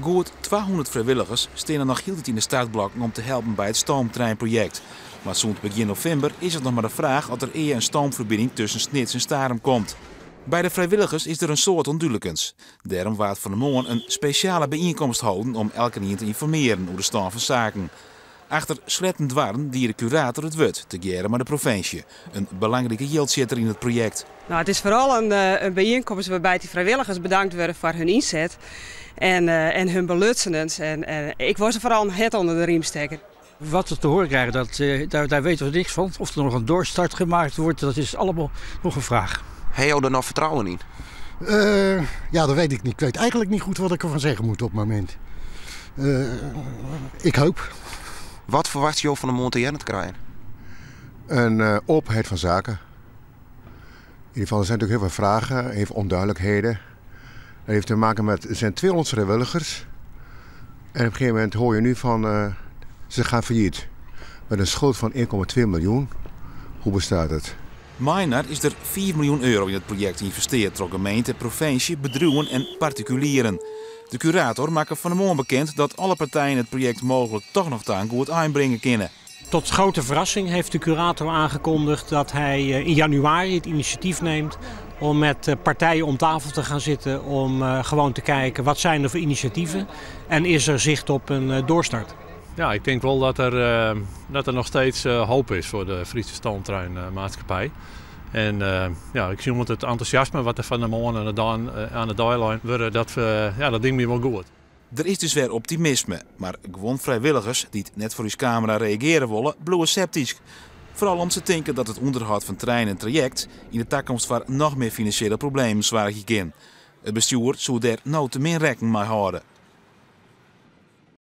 Goed 200 frijwilligers steane noch hieltyd yn de startblokken om te helpen by it stoomtreinprojekt. Mar sûnt begjin novimber is it noch mar de fraach oft der ea in stoomferbining tusken Snits en Starum komt. By de frijwilligers is der in soad ûndúdlikens. Dêrom waard fan 'e moarn in spesjale byienkomst holden om elkenien te ynformearjen oer de stân fan saken. Achter sletten doarren die de kurator it wurd, tegearre mei de provinsje, in belangrike jildsjitter yn it projekt. Nou, it is foaral in, in byienkomst wêrby't dy frijwilligers bedankt wurde foar hun ynset en, en hun belutsenens. En ik wol se foaral in hert ûnder de riem stekke. Wat we te horen krijgen, daar weten we niks van. Of er nog een doorstart gemaakt wordt, dat is allemaal nog een vraag. Ha jo der noch fertrouwen yn? Ja, dat weet ik niet. Ik weet eigenlijk niet goed wat ik ervan zeggen moet op het moment. Ik hoop. Wat ferwachtsje jo fan 'e moarn te hearren te krijen? Een openheid van zaken. In ieder geval, er zijn natuurlijk heel veel vragen, heel veel onduidelijkheden. Dat heeft te maken met, er zijn 200 vrijwilligers. En op een gegeven moment hoor je nu van, ze gaan failliet. Met een schuld van 1,2 miljoen. Hoe bestaat het? Mei-inoar is der 5 miljoen euro yn it projekt ynvestearre troch gemeente, provinsje, bedriuwen en partikulieren. De kurator makke fan 'e moarn bekend dat alle partijen it projekt mooglik toch noch ta in goed ein bringe kinne. Tot grote verrassing heeft de curator aangekondigd dat hij in januari het initiatief neemt om met partijen om tafel te gaan zitten om gewoon te kijken: wat zijn er voor initiatieven en is er zicht op een doorstart? Ja, ik denk wel dat er nog steeds hoop is voor de Friese Stoomtreinmaatschappij. En ja, ik zie het enthousiasme wat er fan 'e moarn aan de deiline wurde, dat, ja, dat dynkt my wol goed. Der is dus wer optimisme, mar guon frijwilligers dy't net foar ús kamera reagearje wolle, bliuwe septysk. Foaral om't se tinke dat it ûnderhâld fan trein en trajekt yn de takomst foar noch mear finansjele problemen soargje kin. It bestjoer soe dêr no te min rekken mei hâlde.